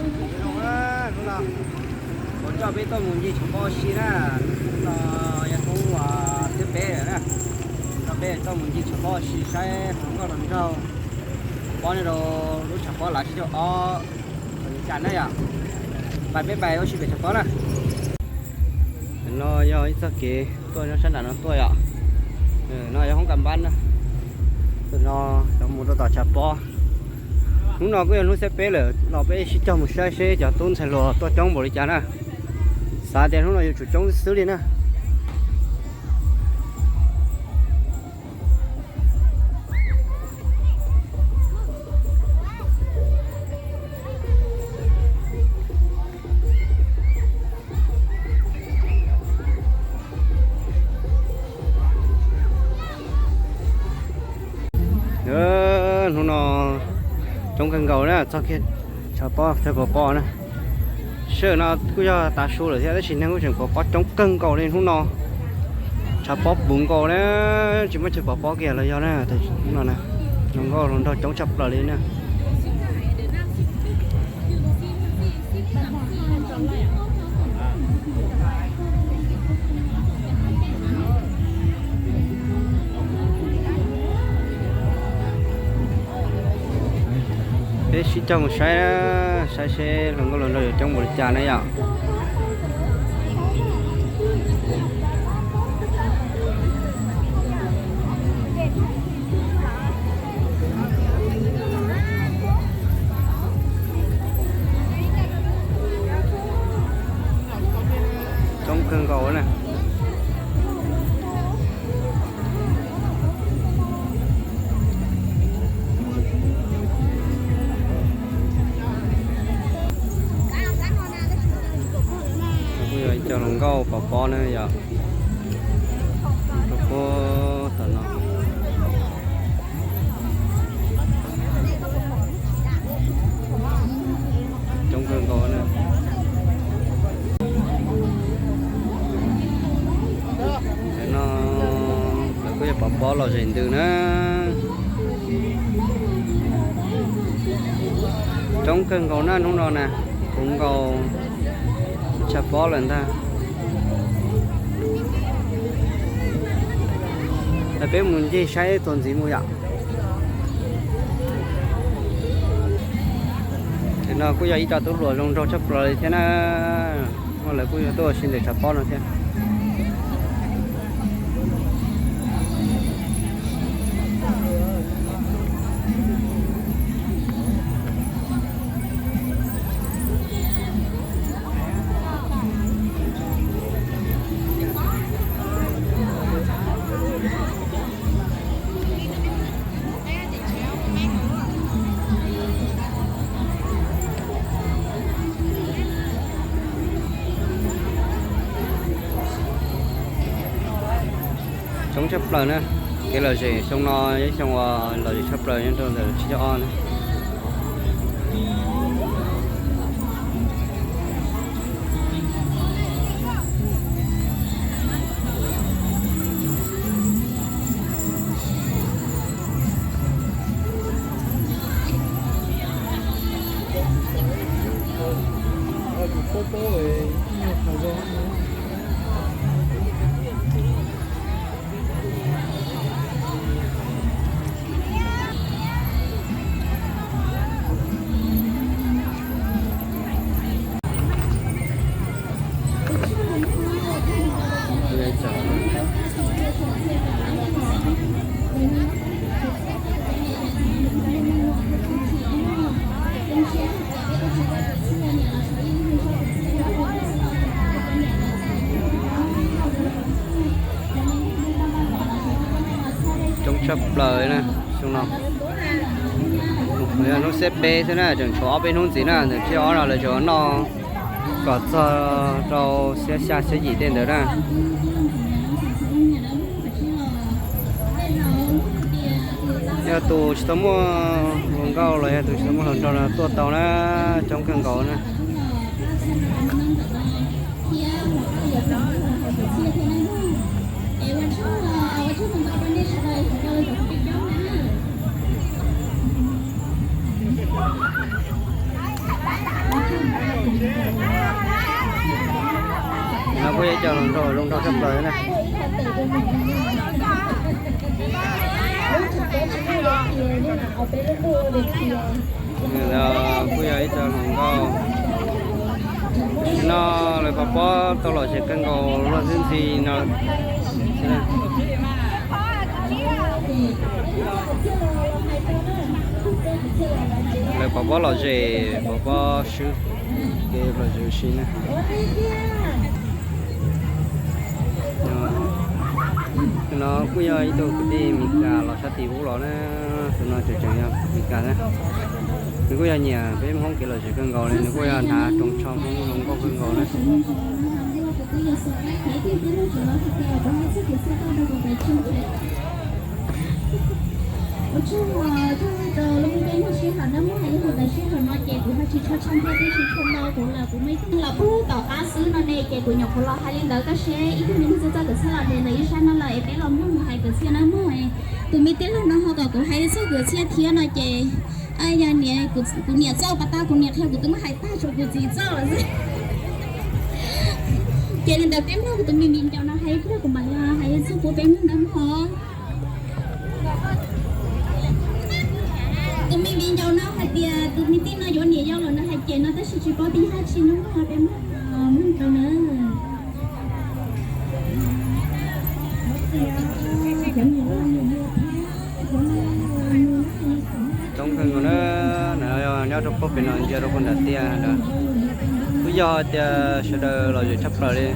Hnub no kuv coj peb tuaj mus ncig tshav pob si na, hnub no yog hnub uas thib peb lawm na, coj peb tuaj mus ncig tshav pob si saib hluas nkauj hluas nraug pob nyob rau lub tshav pob lav tsib caug ob li cas na yom. Pais peb pais ua si pem tshav pob na. No yog ib txoj kev tuaj nyob sab nram no tuaj yom. No yog hoob kas npab na. Tus no cov mus rau tom tshav pob. Hnub no kuj yog hnub thib peb lawm los peb sib cog mus saib seb cov tub ntxhais hluas tuaj coob npaum li cas na. Xav tias hnub no yuav tsum coob xwb li na. Hnub no coob kawg nkaus na, txog kiag tshav pob txog pov pob na. Sij hawm no kuj yog tav su lawm thiab tab sis neeg kuj tseem pov pob coob kawg nkaus li hnub no. Tshav pob puv nkaus na, tsis muaj chaw pov pob kiag los yog na, hnub no na, hluas nkauj hluas nraug coob tshaj plaws li na. Peb sib cog mus saib, saib seb hluas nkauj hluas nraug yuav coob npaum li cas na yom. Coob kawg nkaus na. Kuj yog ib co hluas nkauj pov pob na yom. Rau puag tom no. Coob kawg nkaus na. Tam no lawv kuj yog pov pob los zem ntws na. Coob kawg nkaus na hnub no na, puv nkaus tshav pob lawm ntag. Peb mus ncig saib tuaj ntxiv mus yom. Tam no kuj yog ib co tub hluas zoo nraug tshaj plaws li thiab na. Lawv kuj yog tuaj ua si ntawm tshav pob no thiab. Coob tshaj plaws na. Kev lom zem xyoo no yog xyoo uas lom zem tshaj plaws nyob rau ntawm tsib caug ob na. Coob tshaj plaws na xyoo no. Yog hnub xiab peb xwb na, tseem tshuav ob peb hnub ntxiv na, ntawm tsiab ob no lawv tseem noj kom txog rau xiab xya xiab yim tej ntawd na. Yog tus tsis tau muaj hluas nkauj los yog tus tsis tau muaj hluas nraug no tuaj tau na, coob kawg nkaus na. No kuj yog ib co hluas nkauj zoo nraug tshaj plaws na. Kuj yog ib co hluas nkauj no, lawv pov pob tau lom zem kawg nkaus luaj xwb ntxhi no. Lawv pov pob lom zem, pov pob swb, ces lom zem ua si na. No kuj yog ib tug kwv tij Meskas los sab tim ub los na, tus no tseem tseem yog Meskas na. Nws kuj yog nyiam peb Hmoob kev lom zem kawg nkaus li, nws kuj yog hnav rooj tsho Hmoob zoo nkauj kawg nkaus na. Ua tsaug, ua tsaug rau lub npe noj sij hawm na, muab hais yog hauv daim sij hawm no ces kuv ho tsis tshua tshaj thiab, twb tsis tshua ntau kuv lawm, kuv muaj ib tug los pub tom qab xwb no ne, ces kuv nyuam qhuav los hais li ntawd koj seb ib tug me neeg txawj txawj kwv txhiaj los ntev ntev ib sab no lawm es peb los mloog mus hais kwv txhiaj na mog. Tus me tij laug no ho kom kuv hais txog kwv txhiaj thiab no ces, yog niam, kuv niam txoj pas tag kuv niam qhia kuv twb muab hais tag tsuas kuv txiv txoj lawm xwb. Ces li ntawd peb mloog kuv tus me viv ncaus no hais ib pliag kuv mam li hais txog kuv peb mloog ntawd mog. Tus me viv ncaus no hais tias tus me tij no yuav niam yau lawm no hais ces no tab sis tsis paub tej yam tsi no peb mloog tau na. Coob kawg nkaus na, nyob rau pem no ntsia rau puag nram tiaj ntawd. Kuj yog tias sawv daws lom zem tshaj plaws li.